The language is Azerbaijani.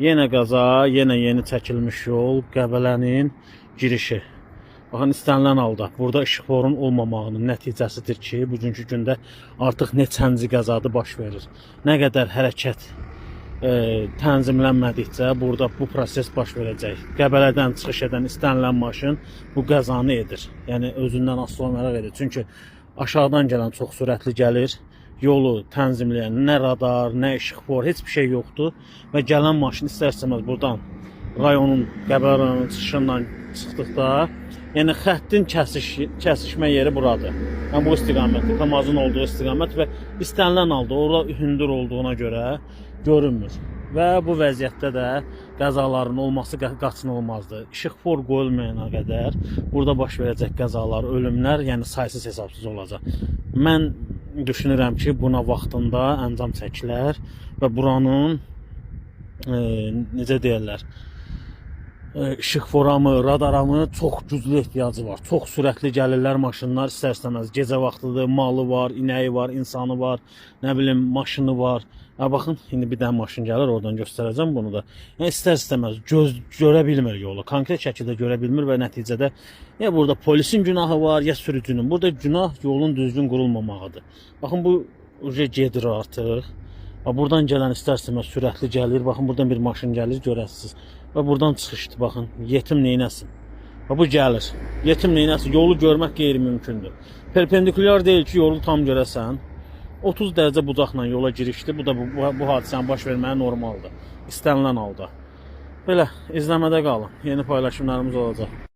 Yenə qəza, yenə yeni çəkilmiş yol, Qəbələnin girişi. Baxın, istənilən halda burada işıqforun olmamağının nəticəsidir ki, bugünkü gündə artıq neçənci qəzadır baş verir. Nə qədər hərəkət tənzimlənmədikcə burada bu proses baş verəcək. Qəbələdən çıxış edən istənilən maşın bu qəzanı edir. Yəni özündən asılı olmayaraq edir. Çünki aşağıdan gələn çox sürətli gəlir. Yolu tənzimləyən nə radar, nə işıqfor, heç bir şey yoxdur və gələn maşın istər-istəməz buradan rayonun, Qəbələ rayonunun çıxışından çıxdıqda, yəni xəttin kəsişmə yeri buradır. Yəni bu istiqamətdir, KAMAZ-ın olduğu istiqamət və istənilən halda ora hündür olduğuna görə görünmür. Və bu vəziyyətdə də qəzaların olması qaçınılmazdır. İşıqfor qoyulmayana qədər burada baş verəcək qəzalar, ölümlər, yəni saysız hesabsız olacaq. Mən düşünürəm ki, buna vaxtında əncam çəkilər və buranın necə deyirlər, işıqforamı, radaramı çox güclü ehtiyacı var. Çox sürətli gəlirlər maşınlar istər-istəməz. Gecə vaxtıdır, malı var, inəyi var, insanı var, nə bilim maşını var. Ha baxın, indi bir dənə maşın gəlir, oradan göstərəcəm bunu da. Yəni istər-istəməz göz görə bilmir yolu. Konkret şəkildə görə bilmir və nəticədə ya burada polisin günahı var, ya sürücünün. Burada günah yolun düzgün qurulmamağıdır. Baxın, bu uje gedir artıq. Ha, buradan gələn istər-istəməz sürətli gəlir. Baxın, buradan bir maşın gəlir, görəsiniz. Və buradan çıxışdır, baxın. Yetim neynəsin? Ha, bu gəlir. Yetim neynəsin? Yolu görmək qeyri-mümkündür. Perpendikulyar deyil ki, yolu tam görəsən. 30 dərəcə bucaqla yola girişdir. Bu da bu hadisənin baş verməyi normaldır. İstənilən halda. Belə, izləmədə qalın. Yeni paylaşımlarımız olacaq.